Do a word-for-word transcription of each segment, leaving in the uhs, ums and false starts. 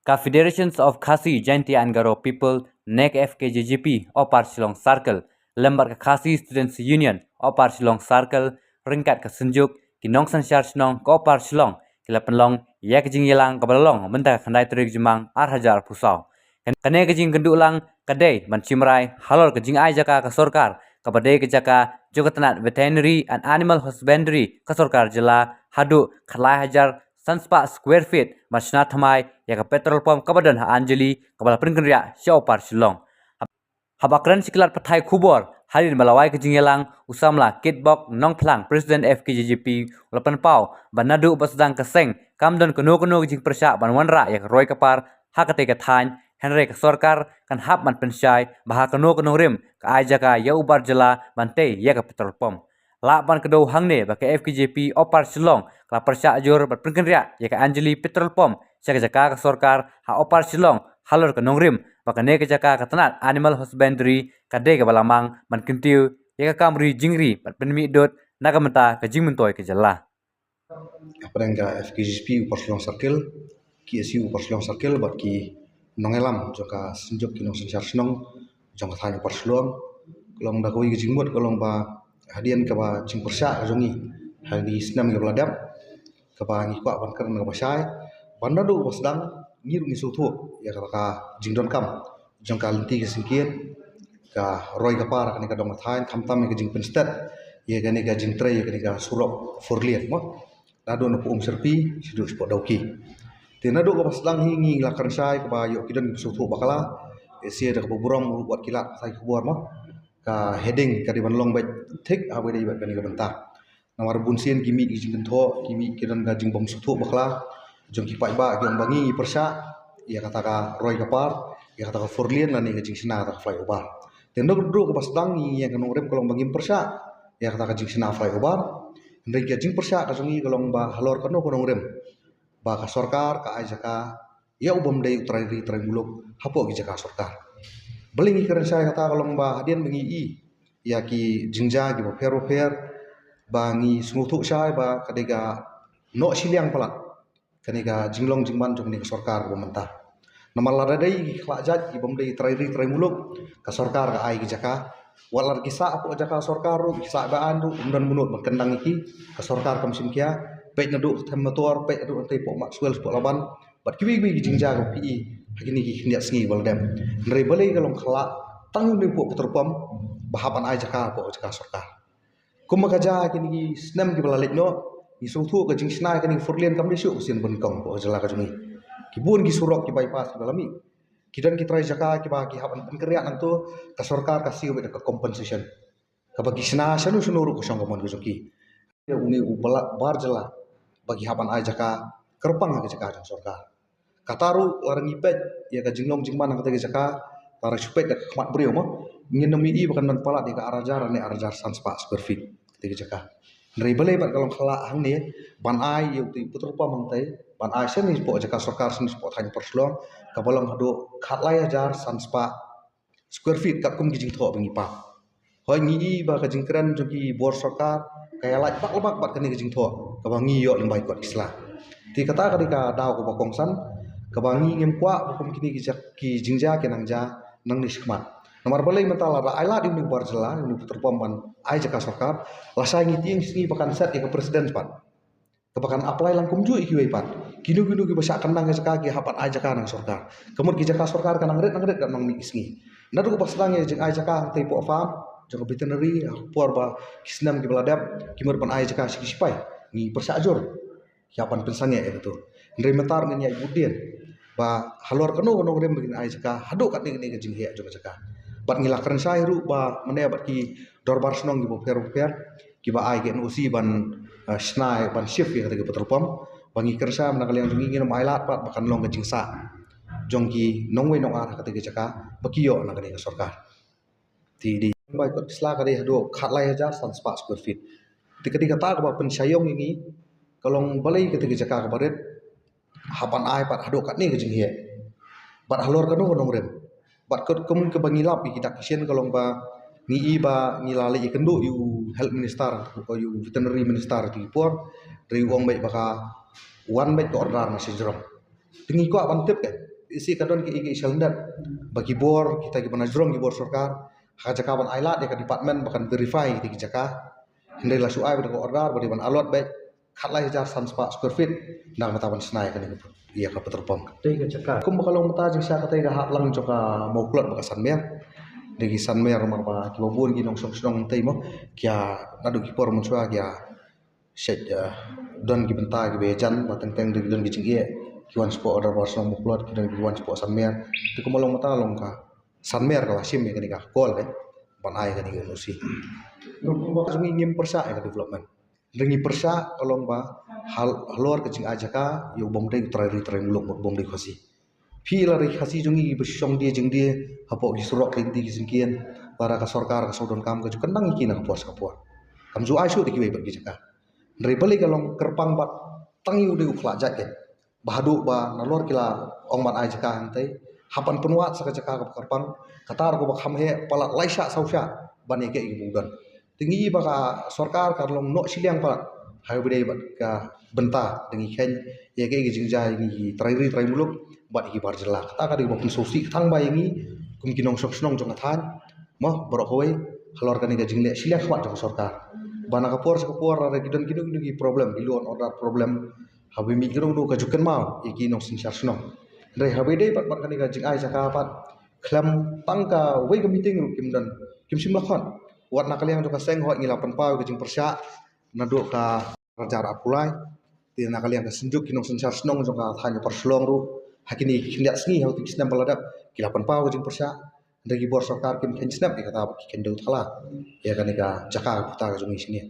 Ka Federations of Khasi Jaintia and Garo People ne ka F K J G P Upper Shillong Circle lem bad ka Khasi Students Union Upper Shillong Circle ryngkat ka Synjuk ki nongsynshar shnong ka Upper Shillong ki la pynlong ïa ka jingïalang kaba la long mynta ka khyndai tarik Jymmang ar hajar arphew saw. Kane ka jingkynduh lang ka dei ban shim rai halor ka jingai jaka ka sorkar kaba dei ka jaka jong ka tnat Veterinary and Animal Husbandry ka sorkar jylla haduh khatlai hajar san spah square feet ban shna thymmai ïa ka petrol pump kaba don ha Anjali kaba la pynkynriah sha Upper Shillong. Haba kren sha ki lad pathai khubor hadien ba la wai ka jingïalang, u samla Kitbok Nongphlang, President F K J G P, u la pynpaw ba naduh ba sdang ka seng kam don kano kano ka jingpyrshah ban wanrah ïa ka roi ka par ha katei ka thaiñ, hynrei ka sorkar kan hap ban pynshai ba ha kano kano rim ka ai jaka ïa u bar jylla ban tei ïa ka petrol pump. Lah ban kdew hangne ba ka F K J P Upper Shillong ka la pyrshah jur bad pynkynriah ïa ka Anjali petrol pump sha ka jaka ka sorkar ha Upper Shillong halor ka nongrim ba kane ka jaka ka tnat Animal Husbandry ka dei kaba la mang ban kyntiew ïa ka kam ri jingri bad pynmih dud na ka bynta ka jingmyntoi ka jylla. Hapdeng ka F K J P Upper Shillong Circle, K S U Upper Shillong Circle bad ki nongïalam jong ka Synjuk ki nongsynshar shnong jong ka thaiñ Upper Shillong, ka long da kawei ka jingmut ka long ba hadien kaba jingpyrshah ka jong ngi ha kine ki snem kiba la dep, kaba ngi kwah ban kren kaba shai ba naduh ba sdang ngi ruh ngi sngewthuh ïa kata ka jingdonkam jong ka lynti ka syngkien, ka roi ka par kane ka dong ka thaiñ, khamtam ïa ka jingpynsted ïa kane ka jingtrei ïa kane ka surok four lane mo. Naduh na Umsyrpi shaduh shapoh Dawki. Te naduh kaba sdang hi ngi la kren shai kaba ïoh ki don ki sngewthuh bakla. Ïa sha da kaba burom ruh wat ki lad pathai khubor mo, ka heading ka dei ban long beit thik haba dei bad kane ka bynta. Namar bun sien ki mih ki jingkynthoh, ki mih ki don ka jingbym sngewthuh bakla jong ki paidbah, ki ong ba ngi ngi pyrshah ïa kata ka roi ka par, ïa kata ka four lane lane ka jingshna kata ka flyover. Te naduh kaba sdang ngi ïa ka nongrim ka long ba ngim pyrshah ïa kata ka jingshna flyover. Hynrei ka jingpyrshah ka jong ngi ka long ba halor kano ka nongrim ba ka sorkar ka ai jaka ïa u bym dei u trai ri trai muluk hapoh ki jaka sorkar. Balei ngi kren shai kata ka long ba hadien ba ngi i ïa ki jingjia kiba pher ba pher ba ngi sngewthuh shai ba ka dei ka noh shiliang palat kane ka jinglong jingman jong kane ka sorkar ba mynta. Namar lada dei ki khlak jait ki bym dei trai ri trai muluk, ka sorkar ka ai ki jaka. Wat la ki sah hapoh jaka sorkar ruh, ki sah ba an ruh, ym don mano ban kyndang ïa ki, ka sorkar kam shim khia. Peit naduh ka them motor, peit naduh nangtei hapoh Maxwell, hapoh Laban bad kiwei kiwei ki jingjia kaba phi i ha kine ki khyndiat sngi ba la dep. Hynrei balei ka long khlak tang une u petrol pump ba hap ban ai jaka hapoh jaka sorkar. Kumba ka jia kine ki snem kiba la leit noh, ngi sngewthuh ka jingshna kane ka four lane kam dei shuh ka sien ba nyngkong hapoh jylla ka jong ngi. Ki bun ki surok ki bypass kiba la mih. Ki don ki trai jaka kiba ki hap ban pynkynriah nangto, ka sorkar ka siew beit da ka compensation kaba ki shna shano shano ruh ka shong ka mon ka jong ki. Ïa une u bala-, bar jylla ba ki hap ban ai jaka kyrpang ha ka jaka jong sorkar. Kata ruh lada ngi peit ïa ka jinglong jingman ha katei ka jaka, lada shu peit da ka khmat briew mo, ngin ym ïohi ba kan don palat ïa ka ar hajar ne ar hajar san spah square feet katei ka jaka. Hynrei balei bad ka long khlak hangne ban ai ïa utei u petrol pump hangtei, ban ai shane shapoh jaka sorkar, shane shapoh thaiñ Upper Shillong, kaba long haduh khatlai hajar san spah square feet katkum ki jingthoh ba ngi pap. Hooid, ngi i ba ka jingkren jong ki bor sorkar ka ïalait bak la bak bad kane ka jingthoh kaba ngi ïoh lyngba ki kot ki sla. Te kata ka dei ka daw kaba kongsan kaba ngi ngim kwah ba kum kine ki jak-, ki jingjia ki nang jia nangne shakhmat. Namar balei mynta lada ai lad ïa une u bar jylla, ïa une u petrol pump ban ai jaka sorkar, lashai ngi tieng sngi ba kan set ïa ka precedent pat kaba kan apply lang kumjuh ïa kiwei pat. Kino kino kiba shah kyndang ka jaka ki hap ban ai jaka na ka sorkar. Ka mut ki jaka sorkar ka nang rit nang rit da nang mih ki sngi. Naduh kaba sdang ïa ka jingai jaka hangtei hapoh farm jong ka veterinary, ha ka por ba ki snem kiba la dep ki mut ban ai jaka sha ki shipai, ngi pyrshah jur. Ki hap ban pynsangeh ïa kato. Hynrei mynta ruh ngin ïaid bud dien ba halor kano kano ka nongrim ba kin ai jaka haduh katne katne ka jingheh jong ka jaka. Bad ngi la kren shai ruh ba mynne bad ki dorbar shnong kiba pher ba pher kiba ai ka N O C ban, eh, shna, ban shift ïa kata ka petrol pump. Ba ngi kren shai mynta ka liang jong ngi ngin ym ai lad pat ba kan long ka jingsah jong ki nongwei nongar ha kata ka jaka ba ki ïoh na kane ka sorkar. Te dei bai kot ki sla ka dei haduh khatlai hajar san spah square feet. Te ka dei kata kaba pynshaiong ïa ngi, ka long balei kata ka jaka kaba rit hap ban ai pat haduh katne ka jingheh. Bad halor kano ka nongrim. Bad kat kum kaba ngi lap ïa ki dak ki shin ka long ba ngi i ba ngi la leit ïakynduh ïa u health minister, ïa u veterinary minister ha ki por, hynrei u ong beit ba ka wan beit ka order na shajrong. Te ngi kwah ban tip ka Isi ka don ki, ki shalyndet ba ki bor, kita ki ban jrong ki bor sorkar ha ka jaka ban ai lad ïa ka department ba kan verify kita ki jaka. Hynrei la shu ai ba da ka order ba dei ban allot beit khatlai hajar san spah square feet na ka bynta ban shna ïa kane ka, ïa ka petrol pump. Te ka jaka kumba ka long mynta jingshisha ka tei ka hap lang jong ka Mawklot bad ka Sanmer. Dei ki Sanmer namar ba kiba bun ki nongshong shnong tei mo, ki ïa naduh ki por mynshuwa ki ïa shet, eh, don ki bynta kiba ïajan ba teng teng dei ki don ki jingeh, ki wan shapoh order ba shnong Mawklot, ki don ki wan shapoh Sanmer. Te kumba long mynta long ka Sanmer ka la shim ïa kane ka call ka ban ai kane ka N O C. Kumba ka jong ngi ngim pyrshah ïa ka development. Hynrei ngi pyrshah ka long ba hal-, halor ka jingai jaka ïa u bym dei u trai ri trai muluk, u bym dei Khasi. Phi la ri Khasi jong ngi ba shong die jingdie hapoh ki surok, ki lynti ki jingkieng, lada ka sorkar ka shu donkam ka ju kyndang ïa ki na ka por sha ka por. Kam ju ai shuh da kiwei pat ki jaka. Hynrei balei ka long kyrpang bad tang ïa u dei u khlad jait ka ba haduh ba nalor ki la ong ban ai jaka hangtei, hap ban pynwad sa ka jaka kaba kyrpang, kata ruh kaba kham heh palat lai shah saw shah ban ïa kaei kaba u don. Te ngi i ba ka sorkar ka long noh shiliang palat ha kaba dei bad ka bynta, te ngi kheiñ ïa kaei ka jingjia ïa ngi ki trai ri trai muluk bad ïa ki bar jylla. Kata ka dei kaba pynsngewsih tang ba ïa ngi kum ki nongshong shnong jong ka thaiñ mo baroh kawei halor kane ka jingleh shiliang khmat jong ka sorkar. Ba na ka por sha ka por lada ki don kino kino ki problem, ki law and order problem, haba mih kano kano ka ju kynmaw ïa ki nongsynshar shnong. Hynrei haba dei pat bad kane ka jingai jaka pat khlem tang kawei ka meeting ruh kim don, kim shym la khot. Wat na ka liang jong ka seng hooid ngi la pynpaw ïa ka jingpyrshah naduh ka ar hajar arphew lai. Te na ka liang ka Synjuk ki nongsynshar shnong jong ka thaiñ Upper Shillong ruh ha kine ki khyndiat sngi ha kine ki snem ba la dep ki la pynpaw ka jingpyrshah. Hynrei ki bor sorkar kim kheiñ snem ïa kata ba ki kheiñ dewthala ïa kane ka jaka ka puta ka jong ngi shane.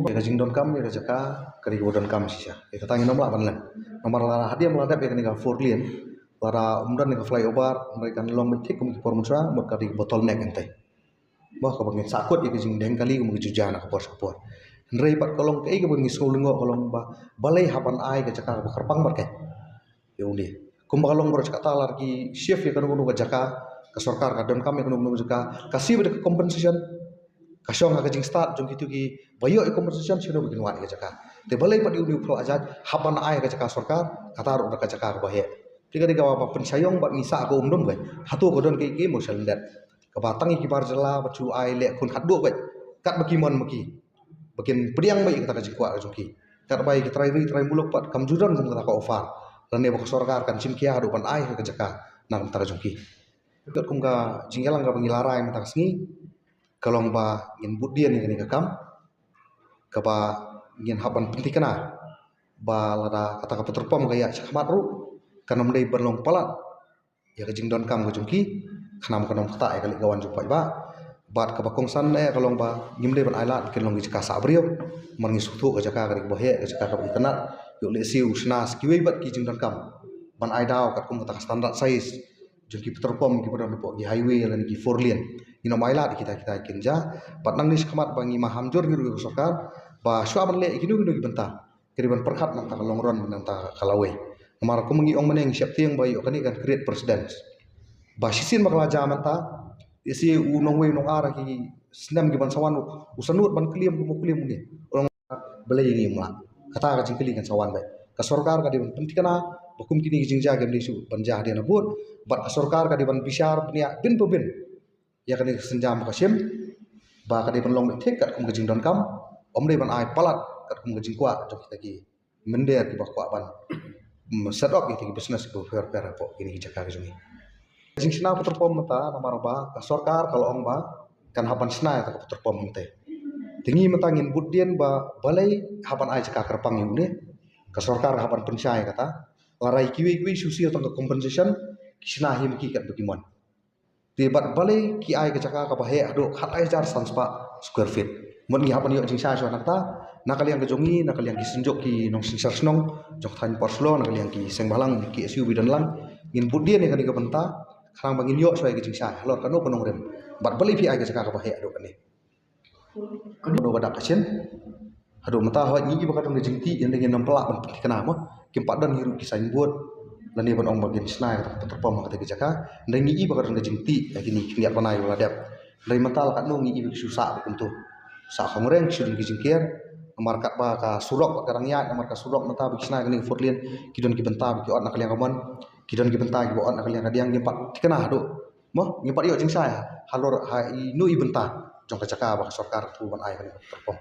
Ïa ka jingdonkam ïa ka jaka ka dei kaba donkam shisha. Ïa kata ngin ym lah ban len. Namar lada hadien ba la dep ïa kane ka four lane, lada ym don ïa ka flyover, hynrei kan long beit thik kum ki por mynshuwa, mut ka dei ka bottleneck hangtei. Ba kaba ngin sahkut ïa ka jingdheng kali kum ka ju jia na ka por sha ka por. Hynrei pat ka long kaei kaba ngi sngew lyngngoh ka long ba balei hap ban ai ka jaka kaba kyrpang bad ka ïa une. Kumba ka long baroh shi katta lada ki shift ïa kano kano ka jaka, ka sorkar ka donkam ïa kano kano ka jaka, ka siew da ka compensation, ka shong ha ka jingstad jong kito kiba ïoh ïa compensation, shano ba kin wad ïa ka jaka. Te balei pat ïa une u phlak jait hap ban ai ka jaka sorkar, kata ruh da ka jaka kaba heh. Te ka dei kaba pynshai ïong bad ngi sah ka um dum ka. Hato ka don kaei kaei mo shalyndet kaba tang ïa ki bar jylla ba shu ai leh khun khatduh beit katba ki mon ma ki, ba kin pdiang beit ïa kata ka jingkwah ka jong ki. Katba ïa ki trai ri trai muluk pat kam ju don kum kata ka offer lane ba ka sorkar kan shim khia haduh ban ai ka jaka na ka bynta ka jong ki. Katkum ka jingïalang kaba ngi la rai mynta ka sngi ka long ba ngin bud dien ïa kane ka kam, kaba ngin hap ban pynthikna ba lada kata ka petrol pump ka ïaid shakhmat ruh kan ym dei ban long palat ïa ka jingdonkam ka jong ki, khnang ba kan ym ktah ïa ka leit ka wan jong paidbah. Bad kaba kongsan eh ka long ba ngim dei ban ai lad ba kin long ki jaka sah briew. Namar ngi sngewthuh ka jaka ka dei kaba heh, ka jaka kaba itynnad. Ïoh lehse u shna sa kiwei pat ki jingdonkam ban ai daw katkum kata ka standard size jong ki petrol pump kiba don hapoh ki highway lane ki four lane. Ngin ym ai lad ïa kita kita ki kynja. Bad nangne shakhmat ba ngi maham jur ngi ruh ïa ka sorkar ba shuwa ban leh ïa kino kino ki bynta, ka dei ban pyrkhat na ka bynta ka long run, na ka bynta ka lawei. Namar kum ngi ong mynne ngi sheptieng ba ïoh kane kan create precedent ba shisien ba ka la jia mynta, ïa shi u nongwei u nongar ha ki snem ki ban sa wan u sngewthuh ban claim, u claim une. U ong balei ngi ym lah. Kata ka jingkylli kan sa wan beit. Ka sorkar ka dei ban pynthikna ba kum kine ki jingjia kim dei shuh ban jia hadien habud. Bad ka sorkar ka dei ban bishar bniah bin pa bin ïa kane ka sienjam ba ka shim ba ka dei ban long beit thik katkum ka jingdonkam, ym dei ban ai palat katkum ka jingkwah jong kita ki mynder kiba kwah ban, mm, set up ïa kita ki business kiba pher pher hapoh kine ki jaka ka jong ngi. Jingshna petrol pump mynta namar ba ka sorkar ka la ong ba kan hap ban shna ïa ka petrol pump mynta. Te ngi mynta ngin bud dien ba balei hap ban ai jaka kyrpang ïa une. Ka sorkar hap ban pynshai ïa kata. Lada ïa kiwei kiwei shu siew tang ka compensation, ki shna hi ma ki katba ki mon. Te bad balei ki ai ka jaka kaba heh haduh khatlai hajar san spah square feet. Mut ngi hap ban ïoh jingshai shuwa na kata, na ka liang ka jong ngi, na ka liang ki Synjuk ki nongsynshar shnong jong ka thaiñ Upper Shillong, na ka liang ki seng bhalang ki K S U ba don lang, ngin bud dien ïa kane ka bynta khnang ba ngin ïoh shuwa ïa ka jingshai halor kano ka nongrim. Bad balei phi ai ka jaka kaba heh haduh kane. Kano ka dak ka shin. Haduh mynta hooid ngi i ba ka don ka jingtih, ynda ngin ym plah ban pynthikna mo. Kim pat don hi ruh ki signboard lane ban ong ba kin shna ïa kata ka petrol pump ha kata ka jaka. Ynda ngi i ba ka don ka jingtih ha kine ki khyndiat bnai ba la dep. Ynda mynta la katno ngi i ba ki shu sah ba kumto. Sah khongreng, ki shu don ki jingker. Namar katba ka surok pat ka dang ïaid, namar ka surok mynta ba ki shna ïa kane ka four lane, ki don ki bynta ba ki ot na ka liang ka mon. ki don ki bynta kiba ot na ka liang ka diang, ngim pat thikna haduh, mo, ngim pat ïoh jingshai halor ha ino i bynta jong ka jaka ba ka sorkar ka thmu ban ai ha kane ka rukom.